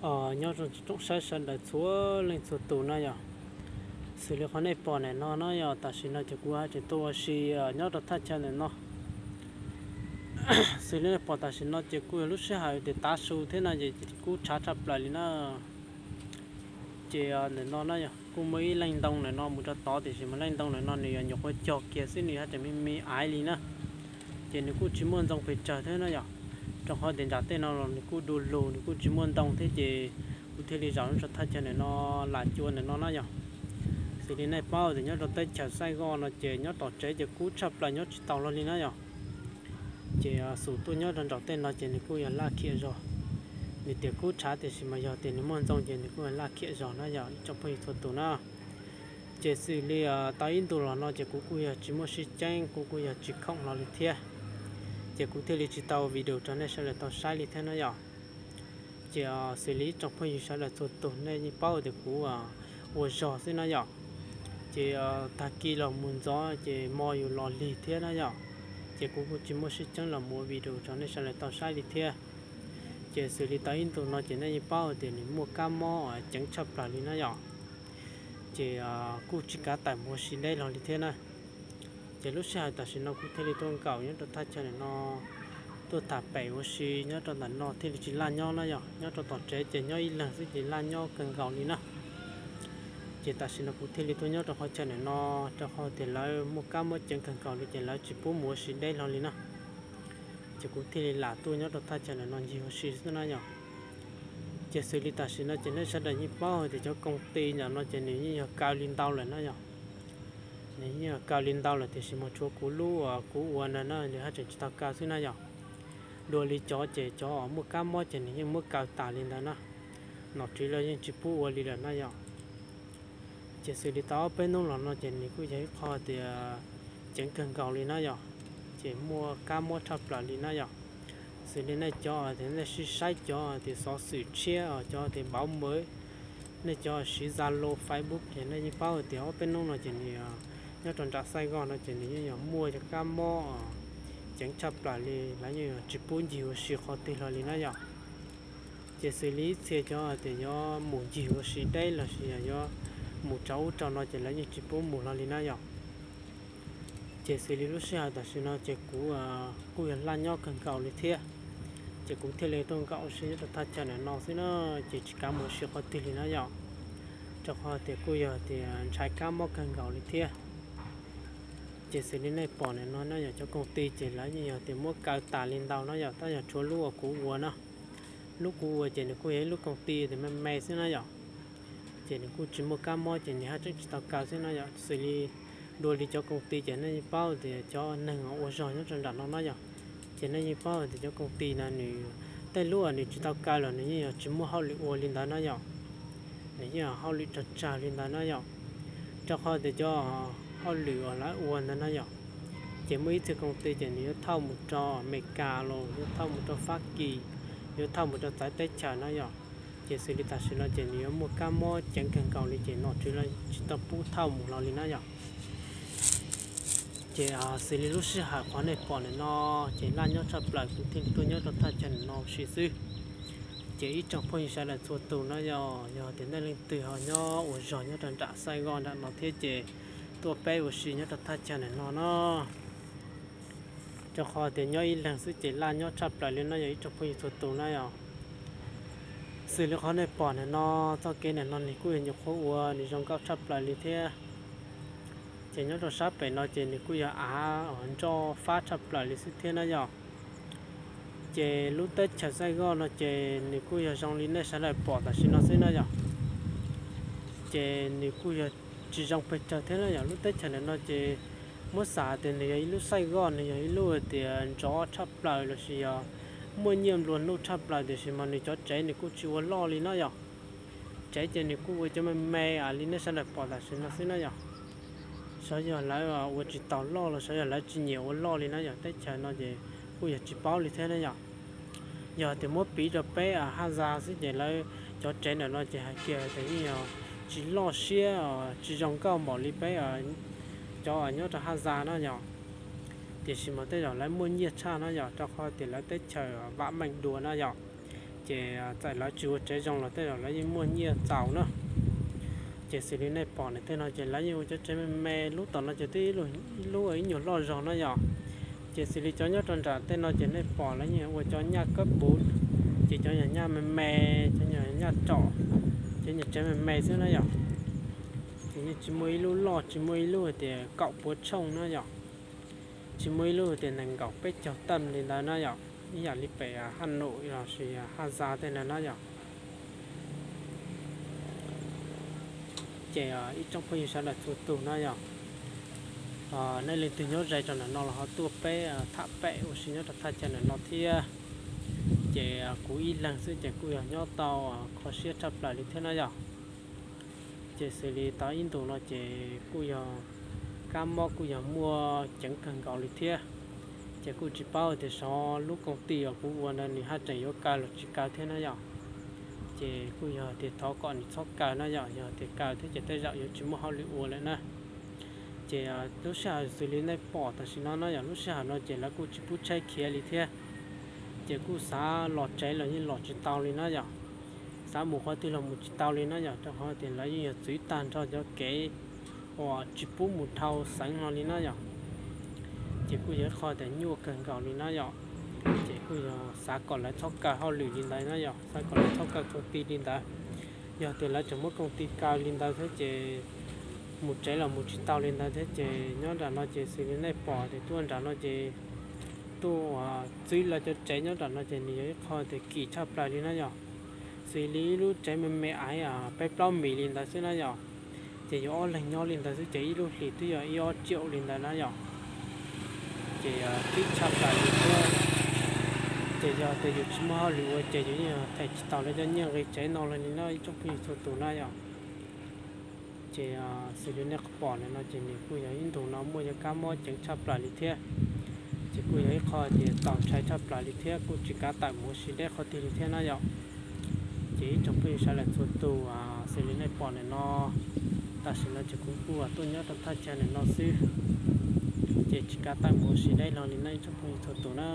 Nyob zoo tsoom saib sawv daws txhua leej txhua tus na yom. Xws li qhov nej pom ntawm no na yom, tam sim no ces kuv haj tseem tuaj ua si nyob rau thaj chaw ntawm no. Xws li nej pom tam sim no ces kuj yog lub sij hawm tias tav su thiab no ces kuj tshav tshaj plaws li na. Ces ntawm no na yom, kuj muaj ib leej ntoo ntawm no mus rau tod, tiam sis mas leej ntoo ntawm no nws yog nyuam qhuav cog kiag xwb, nws haj tseem me me aiv li na. Ces nws kuj tsis muaj ntoo pes tsawg thiab na yom, rau qhov tias nram tej no los nws kuj du lug, nws kuj tsis muaj ntoo thiab ces kuv thiaj li zaum nyob rau thaj chaw ntawm no lam cua ntawm no na yom. Xws li nej paub tias nyob rau teb chaws Xaij Goj no ces nyob tom tsev ces kub tshaj plaws nyob tsis tau hlo li na yom. Ces xum tuaj nyob rau nraum tej no ces nws kuj yog laj khiam zog. Nws tias kub tshav tiam sis mas yog tias nws muaj ntoo ces nws kuj yog laj khiam zog na yom ib tsoom phooj ywg txhua tus na. Ces xws li tau ib ntus los no ces kuv kuj yog tsis muaj sib ceeb, kuv kuj yog tsis khoom hlo li thiab. Ces kuv thiaj li tsis tau video rau nej sawv daws tau saib li thiab na yom. Ces xws li ib tsoom phooj ywg sawv daws txhua tus nej yeej paub tias kuv ua zog xwb na yom. Ces tag kis los mus ntxov ces mo yus los lig thiab na yom. Ces kuv kuj tsis muaj sib ceeb los mus ua video rau nej sawv daws tau saib li thiab. Ces xws li tau ib ntus no ces nej yeej paub tias nws muaj kab mob ceev tshaj plaws li na yom. Ces kuj tsis kav tawm mus ua si deb hlo li thiab na. Ces lub sij hawm tam sim no kuv thiaj li tuaj nkaum nyob rau thaj chaw ntawm no, tuaj tham pem ua si nyob rau ntawm no thiaj li tsis laj nyob na yom. Nyob rau tom tsev ces nyob ib leeg xwb ces laj nyob kawg nkaus li na. Ces tam sim no kuv thiaj li tuaj nyob rau qhov chaw ntawm no, rau qhov tias lawv muaj kab mob ceev kawg nkaus li ces lawv tsis pub mus ua si deb hlo li na. Ces kuv thiaj li lam tuaj nyob rau thaj chaw ntawm no ncig ua si xwb na yom. Ces xws li tam sim no ces nej sawv daws yeej paub hais tias cov koom ti ntawm no ces nws yeej yog kaw li ntau lawm na yom. Nws yeej yog kaw li ntau lawm tiam sis mas tshuav kuv lub uas kuv ua ntawd na nws haj tseem tsis tau kaw xwb na yom. Dua li cov ces cov muaj kab mob ces nws yeej muab kaw tas li ntawd na. Nom tswv lawv yeej tsis pub ua li lawm na yom. Ces xws li tau ob peb hnub los no ces nws kuj yog ib qho tias ceev kawg nkaus li na yom. Ces muaj kab mob tshaj plaws li na yom. Xws li nej cov tias nej sib saib cov tias xov xwm tshiab, cov tias npauv mawv, nej cov siv Zalo, Facebook ces nej yeej paub tias ob peb hnub no ces nws nyob rau nram Xaij Goj no ces nws yeej yog muaj cov kab mob ceev tshaj plaws li, lawv yeej tsis pub ncig ua si qhov twg hlo li na yom. Ces xws li ib txhia cov tias yuav mus ncig ua si deb los sis yog yuav mus rau ub rau no ces lawv yeej tsis pub mus hlo li na yom. Ces xws li lub sij hawm tam sim no ces kuv kuj yog laj nyob kawg nkaus li thiab. Ces kuv thiaj li tuaj nkaum ua si nyob rau thaj chaw ntawm no xwb na, ces tsis kav mus ua si qhov twg li na yom. Rau qhov tias kuj yog tias ntshai kab mob kawg nkaus li thiab. Ces xws li nej pom ntawm no na yom, cov koom ti ces lawv yeej yog tias muab kaw tas li ntau na yom, tab yog tshuav lub uas kuv ua na. Lub kuv ua ces nws kuj yog ib lub koom ti tias me me xwb na yom. Ces nws kuj tsis muaj kab mob ces nws haj tseem tsis tau kaw xwb na yom. Xws li dua li cov koom ti ces nej yeej paub tias cov neeg ua zog nyob rau nram no na yom. Ces nej yeej paub tias cov koom ti no nws tej lub uas nws tsis tau kaw los nws yeej yog tsis muaj hauj lwm ua li ntawd na yom. Nws yeej yog hauj lwm tsawg tsawg li ntawd na yom. Rau qhov tias cov hauj lwm uas lawv ua ntawd na yom, ces muaj ib txhia koom ti ces nws yuav thauj mus rau Amelikas los yuav thauj mus rau Fab Kis, yuav thauj mus rau txawv teb chaws na yom. Ces xws li tam sim no ces nws yuav muaj kab mob ceev kawg nkaus li ces nom tswv lawv tsis tau pub thauj mus hlo li na yom. Ces xws li lub sij hawm qhov nej pom ntawm no ces laj nyob tshaj plaws kuv thiaj li tuaj nyob rau thaj chaw ntawm no ua si xwb. Ces ib tsoom phooj ywg sawv daws txhua tus na yom, yog tias nej leej twg ho nyob ua zog nyob rau nram Xaij Goj nram no thiab ces tuaj peb ua si nyob rau thaj chaw ntawm no na. Rau qhov tias nyob ib leeg xwb ces laj nyob tshaj plaws li no yog ib tsoom phooj ywg txhua tus na yom. Xws li qhov nej pom ntawm no, txoj kev ntawm no nws kuj yog nyuam qhuav ua nws zoo nkauj tshaj plaws li thiab. Ces nyob rau sab pem no ces nws kuj yog av nroj fab tshaj plaws li xwb thiab na yom. Ces lub teb chaws Xaij Goj no ces nws kuj yog zoo li nej sawv daws pom tam sim no xwb na yom. Ces nws kuj yog tsis zoo pes tsawg thiab na yom. Lub teb chaws ntawm no ces muab xav tias nws yog ib lub Xaij Goj, nws yog ib lub tias nrov tshaj plaws lossis yog muaj nyiaj nplua nuj tshaj plaws, tiam sis mas nws cov tsev nws kuj tsis ua loj li na yom. Tsev ces nws kuj ua cov me me li nej sawv daws pom tam sim no xwb na yom. Xyov yog lawv ua tsis taus loj los xyov yog lawv tsis nyiam ua loj li na yom. Teb chaws no ces kuj yog tsis paub li thiab na yom. Yog tias muab piv rau peb haj zaj xwb ces lawv cov tsev ntawm no ces hais kiag tias yeej yog tsis loj siab, tsis zoo nkauj npaum li peb cov nyob rau haj zaj na yom. Tiam sis mas tej zaum lawv muaj nyiaj tshaj na yom, rau qhov tias lawv teb chaws vam meej dua na yom. Ces txawm lawv tsis ua tsev zoo los tej zaum lawv yeej muaj nyiaj txaus na. Ces xws li nej pom ntawm tej no ces lawv yeej ua cov tsev me me, lub tom no ces twb ib lub ib nyuag loj zog na yom. Ces xws li cov nyob rau nram tej no ces nej pom lawv yeej ua cov nyaj kab puv, ces cov nyaj me me, cov nyaj tsom, cov nyaj tsev me me xwb na yom. Ces yeej tsis muaj ib lub loj, tsis muaj ib lub hais tias kaum puav tshooj na yom, tsis muaj ib lub hais tias nees nkaum peb caug tawm li ntawd na yom, ib yam li pem Haj Nuj lossis Haj Zaj tej ntawd na yom. Ces ib tsoom phooj ywg sawv daws txhua tus na yom, nej leej twg nyob ze rau ntawm no los ho tuaj peb tham pem ua si nyob rau thaj chaw ntawm no thiab. Ces kuv ib leeg xwb ces kuj yog nyob tau kho siab tshaj plaws li thiab na yom. Ces xws li tau ib ntus no ces kuj yog kab mob kuj yog muaj ceev kawg nkaus li thiab. Ces kuj tsis paub tias xyov lub koom tij uas kuv ua ntawd nws haj tseem yuav kaw los tsis kaw thiab na yom. Ces kuj yog tias thov kom nws txhob kaw na yom, yog tias kaw thiab ces tej zaum yuav tsis muaj hauj lwm ua lawm na. Ces lub sij hawm xws li nej pom tam sim no na yom, lub sij hawm no ces lawv kuj tsis pub tsheb khiav li thiab. Ces kuj xav los tsev los yeej los tsis tau li na yom, xav mus qhov twg los mus tsis tau li na yom, rau qhov tias lawv yeej yog txwv tag nrho cov kev uas tsis pub mus dhau xeev no li na yom. Ces kuj yog ib qho tias nyuaj kawg nkaus li na yom. Ces kuj yog xav kom lawv txhob kaw hauj lwm li ntawd na yom, xav kom lawv txhob kaw koom tij li ntawd. Yog tias lawv tseem muab koom tij kaw li ntawd thiab ces mus tsev los mus tsis tau li ntawd thiab ces nyob nram no ces xws li nej pom tias tuaj nram no ces tuaj txwv lawv cov tsev nyob nram no ces nws yog ib qho tias kim tshaj plaws li na yom. Xws li ib lub tsev me me aiv peb plaub mis li ntawd xwb na yom, ces yus ob leeg nyob li ntawd xwb ces ib lub hlis twb yog ib ob tsiaum li ntawd na yom. Ces kim tshaj plaws li thiab. Ces yog tias yus tsis muaj hauj lwm ua ces yus yeej them tsis tau lawv cov nyiaj nqi tsev no li na ib tsoom phooj ywg txhua tus na yom. Ces xws li nej pom ntawm no ces nws kuj yog ib ntus no muaj cov kab mob ceev tshaj plaws li thiab. Ces kuj yog ib qho tias txaus ntshai tshaj plaws li thiab, kuj tsis kav tawm mus ua si deb qhov twg li thiab na yom. Ces ib tsoom phooj ywg sawv daws txhua tus, xws li nej pom ntawm no, tam sim no ces kuv kuj tuaj nyob rau thaj chaw ntawm no xwb, ces tsis kav tawm mus ua si deb hlo li na ib tsoom phooj ywg txhua tus na.